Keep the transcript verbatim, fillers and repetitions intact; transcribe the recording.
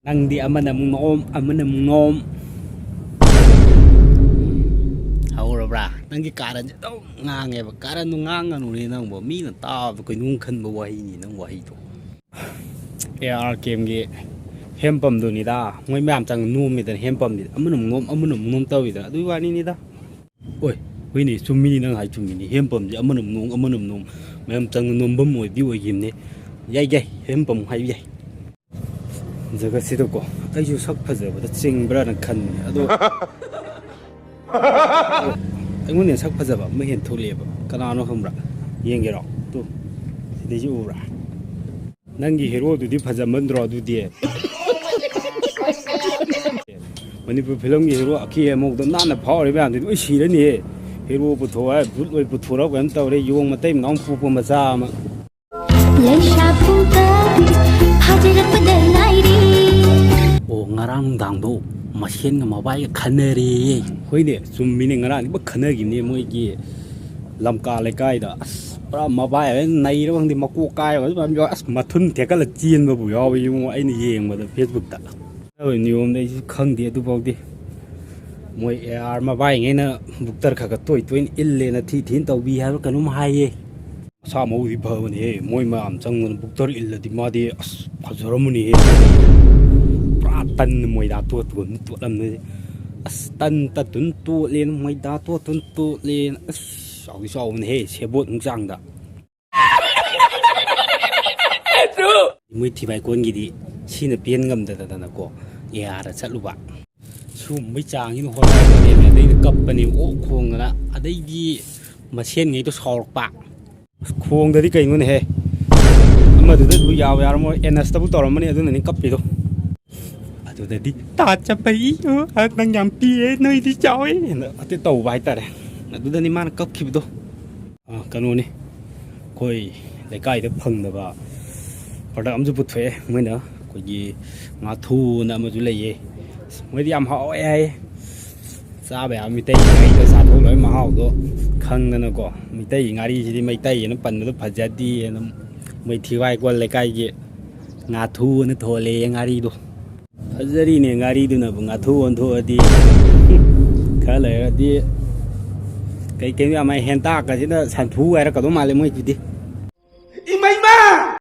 ꯅꯪꯗꯤ ꯑꯃꯅ ꯑꯃꯨꯛ ꯅꯣꯝ, ꯑꯃꯅ ꯑꯃꯨꯛ ꯅꯣꯝ꯫ ꯍꯧꯔꯕ꯭ꯔꯥ? ꯅꯪꯒꯤ ꯀꯥꯔꯟꯁꯦ ꯑꯗꯨꯝ ꯉꯥꯡꯉꯦꯕ꯫ ꯀꯥꯔꯟꯗꯣ ꯉꯥꯡꯒꯅꯨꯅꯦ ꯅꯪꯕꯣ꯫ ꯃꯤꯅ ꯇꯥꯕꯗ ꯀꯩꯅꯣꯝ ꯈꯟꯕ ꯋꯥꯍꯩꯅꯤ ꯅꯪ ꯋꯥꯍꯩꯗꯣ꯫ A R ꯀꯦꯝꯒꯤ hand ꯄꯝꯗꯨꯅꯤꯗ꯫ ꯃꯣꯏ ꯃꯌꯥꯝ ꯆꯪ ꯅꯣꯝꯃꯤꯗꯅ ꯍꯦꯟ ꯄꯝꯗꯤ꯫ ꯑꯃꯅ ꯑꯃꯨꯛ ꯅꯣꯝ, ꯑꯃꯅ ꯑꯃꯨꯛ ꯅꯣꯝ ꯇꯧꯋꯤꯗꯅ꯫ ꯑꯗꯨꯒꯤ ꯋꯥꯅꯤꯅꯤꯗ꯫ ꯑꯣꯏ, ꯍꯣꯏꯅꯦ, ꯆꯨꯝꯃꯤꯅꯤ ꯅꯪ ꯍꯥꯏ ꯆꯨꯝꯃꯤꯅꯤ꯫ ꯍꯦꯟ ꯄꯝꯁꯦ ꯑꯃꯅ ꯑꯃꯨꯛ ꯅꯣꯝ, ꯑꯃꯅ ꯑꯃꯨꯛ ꯅꯣꯝ꯫ ꯃꯌꯥꯝ ꯆꯪ ꯅꯣꯝꯐꯝ ꯑꯣꯏꯗꯤ ꯑꯣꯏꯈꯤꯕꯅꯦ꯫ ꯌꯥꯏ, ꯌꯥꯏ, ꯍꯦꯟ ꯄꯝ ꯍꯥꯏꯕ ꯌꯥꯏ꯫ ꯖꯒꯠꯁꯤꯗꯀꯣ, ꯑꯩꯁꯨ ꯁꯛ ꯐꯖꯕꯗ ꯆꯤꯡꯕ꯭ꯔꯥꯅ ꯈꯟꯕꯅꯦ꯫ ꯑꯗꯣ ꯑꯩꯉꯣꯟꯗ ꯁꯛ ꯐꯖꯕ ꯑꯃ ꯍꯦꯟ ꯊꯣꯛꯂꯛꯑꯦꯕ꯫ ꯀꯅꯥꯅꯣ ꯈꯪꯕ꯭ꯔꯥ? ꯌꯦꯡꯒꯦꯔꯣ? ꯇꯨ, ꯁꯤꯗꯩꯁꯤ ꯎꯕ꯭ꯔꯥ? ꯅꯪꯒꯤ ꯍꯦꯔꯣꯗꯨꯗꯤ ꯐꯖꯃꯟꯗ꯭ꯔꯣ ꯑꯗꯨꯗꯤ? ꯃꯅꯤꯄꯨꯔ ꯐꯤꯂꯝꯒꯤ ꯍꯦꯔꯣ ꯑꯀꯤ ꯑꯃꯧꯗꯣ ꯅꯥꯟꯅ ꯐꯥꯎꯔꯤ ꯃꯌꯥꯝꯗꯨꯗꯤ ꯂꯣꯏ ꯁꯤꯔꯅꯤꯍꯦ꯫ ꯍꯦꯔꯣ ꯄꯨꯊꯣꯛꯑꯦ, ꯚꯨꯠ ꯑꯣꯏ ꯄꯨꯊꯣꯔꯛꯑꯣ ꯀꯩꯅꯣ ꯇꯧꯔꯦ, ꯌꯣꯡ ꯃꯇꯩ ꯃꯅꯥꯎ ꯄꯣꯛꯄ ꯃꯆꯥ ꯑꯃ꯫ ꯂꯩꯁꯥ ꯄꯨꯡꯀ ꯐꯥꯖꯤꯜꯂꯛꯄꯗ ꯉꯥꯏꯔꯤ꯫ ꯑꯣ, ꯉꯔꯥꯡ ꯅꯨꯡꯗꯥꯡꯗꯣ ꯃꯁꯦꯟꯒ ꯃꯕꯥꯏꯒ ꯈꯟꯅꯔꯦꯌꯦ꯫ ꯍꯣꯏꯅꯦ, ꯆꯨꯝꯃꯤꯅꯦ, ꯉꯔꯥꯡꯗꯤ ꯄꯨꯔꯥ ꯈꯟꯅꯈꯤꯕꯅꯦ ꯃꯣꯏꯒꯤ ꯂꯝꯀꯥ ꯂꯩꯀꯥꯏꯗ꯫ ꯑꯁ, ꯄꯨꯔꯥ ꯃꯕꯥꯏ ꯍꯣꯏ ꯅꯩꯔꯕ ꯈꯪꯗꯦ, ꯃꯀꯣꯛ ꯀꯥꯏꯕ ꯑꯗꯨꯝ ꯌꯥꯎꯋꯦ꯫ ꯑꯁ, ꯃꯊꯨꯟ ꯊꯦꯛꯀꯠꯂ ꯆꯦꯟꯕꯕꯨ ꯌꯥꯎꯋꯦ ꯏꯕꯨꯡꯉꯣ, ꯑꯩꯅ ꯌꯦꯡꯕꯗ ꯐꯦꯁꯕꯨꯛꯇ꯫ ꯅꯤꯌꯣꯝꯗ ꯑꯩꯁꯨ ꯈꯪꯗꯦ ꯑꯗꯨꯐꯥꯎꯗꯤ꯫ ꯃꯣꯏ ꯑꯦ ꯑꯥꯔ ꯃꯕꯥꯏꯉꯩꯅ ꯕꯨꯛꯇꯔ ꯈꯔ ꯈꯔ ꯇꯣꯏ ꯇꯣꯏꯅ ꯏꯜꯂꯦꯅ ꯊꯤ ꯊꯤꯅ ꯇꯧꯕꯤ ꯍꯥꯏꯕ꯭ꯔꯥ ꯀꯩꯅꯣꯝ ꯍꯥꯏꯌꯦ꯫ ꯃꯁꯥ ꯃꯎꯗꯤ ꯐꯕꯅꯦꯍꯦ꯫ ꯃꯣꯏ ꯃꯌꯥꯝ ꯆꯪꯗꯅ ꯕꯨꯛꯇꯔ ꯏꯜꯂꯗꯤ ꯃꯥꯗꯤ ꯑꯁ ꯐꯖꯔꯝꯃꯅꯤꯍꯦ꯫ ꯄꯨꯔꯥ ꯇꯟ ꯃꯣꯏꯗꯥ ꯇꯣꯠꯄꯒꯨꯝ ꯇꯣꯠꯂꯝꯅꯤ꯫ ꯑꯁ, ꯇꯟ ꯇꯠꯇꯨꯅ ꯇꯣꯠꯂꯦꯅ, ꯃꯣꯏꯗꯥ ꯇꯣꯠꯇꯨꯅ ꯇꯣꯠꯂꯦꯅ꯫ ꯑꯁ, ꯆꯥꯎꯗꯤ ꯆꯥꯎꯕꯅꯦꯍꯦ, ꯁꯦꯕꯣꯠꯃꯨꯛ ꯆꯥꯡꯗ꯫ ꯃꯣꯏ ꯊꯤꯕꯥꯏ ꯀꯣꯟꯒꯤꯗꯤ ꯁꯤꯅ ꯄꯦꯟ ꯉꯝꯗꯗꯅꯀꯣ, ꯑꯦ ꯑꯥꯔꯗ ꯆꯠꯂꯨꯕ꯫ ꯁꯨꯝꯕꯩ ꯆꯥꯡꯁꯤꯅ ꯍꯣꯠꯅꯔꯛꯄꯅꯦꯃꯤ꯫ ꯑꯗꯩꯗ ꯀꯞꯄꯅꯦ, ꯑꯣꯛ ꯈꯣꯡꯗꯅ꯫ ꯑꯗꯩꯗꯤ ꯃꯁꯦꯟꯉꯩꯗꯣ ꯁꯥꯎꯔꯛꯄ꯫ ꯑꯁ, ꯈꯣꯡꯗꯗꯤ ꯀꯩꯅꯣꯅꯦꯍꯦ? ꯑꯃꯗꯨꯗ ꯑꯗꯨ ꯌꯥꯎ ꯌꯥꯔꯝꯃꯣꯏ, ꯑꯦꯅꯁꯇꯕꯨ ꯇꯧꯔꯝꯃꯅꯤ, ꯑꯗꯨꯅꯅꯤ ꯀꯞꯄꯤꯗꯣ꯫ ꯑꯗꯨꯗꯗꯤ "ꯇꯥ ꯆꯠꯄꯩ, ꯑ, ꯅꯪ ꯌꯥꯝ ꯄꯤꯛꯑꯦ, ꯅꯣꯏꯗꯤ ꯆꯥꯎꯋꯦ" ꯍꯥꯏꯅ ꯑꯇꯩ ꯇꯧꯕ ꯍꯥꯏꯇꯥꯔꯦ꯫ ꯑꯗꯨꯗꯅꯤ ꯃꯥꯅ ꯀꯞꯈꯤꯕꯗꯣ꯫ ꯑ, ꯀꯩꯅꯣꯅꯤ, ꯑꯩꯈꯣꯏ ꯂꯩꯀꯥꯏꯗ ꯐꯪꯗꯕ ꯄ꯭ꯔꯗꯛ ꯑꯃꯁꯨ ꯄꯨꯊꯣꯛꯑꯦ ꯃꯣꯏꯅ꯫ ꯑꯩꯈꯣꯏꯒꯤ ꯉꯥꯊꯨꯅ ꯑꯃꯁꯨ ꯂꯩꯌꯦ꯫ ꯑꯁ, ꯃꯣꯏꯗꯤ ꯌꯥꯝ ꯍꯥꯎꯋꯦ ꯍꯥꯏꯌꯦ꯫ ꯆꯥꯕ ꯌꯥꯕ ꯃꯤꯇꯩ ꯉꯥꯔꯤꯗ ꯆꯥꯊꯣꯛ ꯂꯣꯏ ꯃꯍꯥꯎꯗꯣ ꯈꯪꯗꯅꯀꯣ꯫ ꯃꯤꯇꯩ ꯉꯥꯔꯤꯁꯤꯗꯤ ꯃꯩꯇꯩ ꯑꯅ ꯄꯟꯕꯗꯣ ꯐꯖꯗꯦꯅ ꯃꯣꯏ ꯊꯤꯋꯥꯏ ꯀꯣꯟ ꯂꯩꯀꯥꯏꯒꯤ ꯉꯥꯊꯨ ꯑꯅ ꯊꯣꯜꯂꯦꯌꯦ ꯉꯥꯔꯤꯗꯣ꯫ ꯐꯖꯔꯤꯅꯦ ꯉꯥꯔꯤꯗꯨꯅꯕꯨ ꯉꯥꯊꯨ ꯑꯣꯟꯊꯣꯛꯑꯗꯤ꯫ ꯈꯔ ꯂꯩꯔꯗꯤ ꯀꯩ ꯀꯩꯅꯣ ꯌꯥꯝ ꯍꯦꯟꯇꯥꯛꯀꯁꯤꯅ ꯁꯟꯊꯨ ꯍꯥꯏꯔꯛꯀꯗꯧ ꯃꯥꯜꯂꯦ ꯃꯣꯏꯁꯤꯗꯤ꯫